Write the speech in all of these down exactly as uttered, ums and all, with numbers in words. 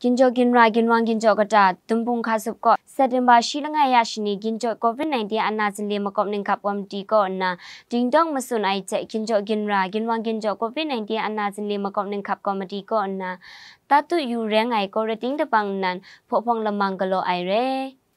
Ginjaw ginra ginwang ginjaw kata Tumbung Hkasup kaw September shi langai ya shani ginjaw covid nineteen ana zinli makawp ninghkap komiti kaw nna dingdawng matsun ai hte ginjaw ginra ginwang ginjaw covid nineteen ana zinli makawp ninghkap komiti kaw nna tatu yu reng ai kawrating dabang nnan hpawhpawng lamang galaw ai re.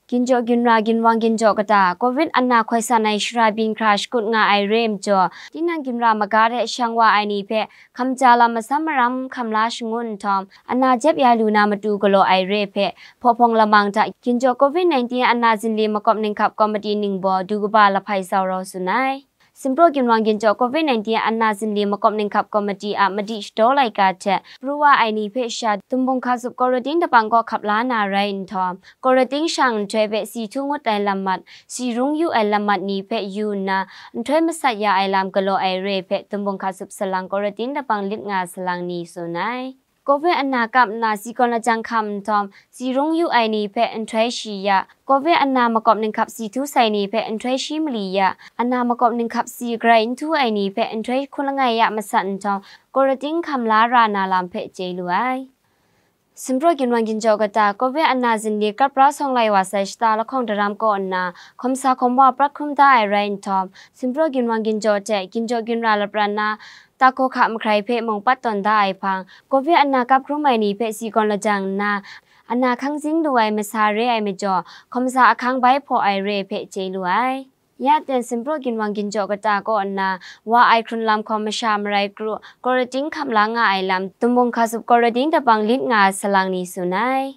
Ginjaw ginra ginwang ginjaw kata covid ana hkoi san ai shara byin hkra shakut nga ai re majaw, tinang ginra maga hte shang wa ai ni hpe hkamja lam masam maram hkam la shangun nhtawm, ana jep ya lu na matu galaw ai re hpe, hpawhpawng lamang hta ginjaw covid nineteen ana zinli makawp ninghkap komiti ningbaw du kaba lahpai sau rau tsun ai. Simpraw ginwang ginjaw covid nineteen ana zinli makawp ninghkap komiti a madi shadaw laika hte pru wa ai ni hpe sha Tumbung Hkasup kawrating dabang kaw hkap la na rai nhtawm, kawrating shang nhtoi hpe si htu ngut ai lam mat, si rung yu ai lam mat ni hpe yu nna, nhtoi masat ya ai lam galaw ai re hpe Tumbung Hkasup salang kawrating dabang lit nga salang ni tsun ai. Covid ana kap nna si kawn lajang hkam nhtawm, si rung yu ai ni hpe nhtoi shi ya, covid ana makawp ninghkap si htu sai ni hpe nhtoi shi mali ya, ana makawp ninghkap si grai n htu ai ni hpe nhtoi hkun langai ya masat nhtawm, kawrating hkam la ra na lam hpe chye lu ai. Simpraw ginwang ginjaw kata covid ana zinli kap ra sawng lai wa sai shata lahkawng daram kaw nna, hkawm sa hkawm wa prat hkrum da ai rai nhtawm, Simpraw ginwang ginjaw hte ginjaw ginra lapran na, Tako hka mahkrai hpe mung pat tawn da ai hpang, covid ana kap hkrum ai ni hpe si kawn lajang nna, ana hkang zing lu ai masa re ai majaw, hkawm sa ahkang bai hpaw ai re hpe chye lu ai. Ya ten Simpraw ginwang ginjaw kata kaw nna, wa ai hkrun lam hkawm masha marai kru, kawrating hkam la nga ai lam, Tumbung Hkasup kawrating dabang lit nga ai salang ni tsun ai.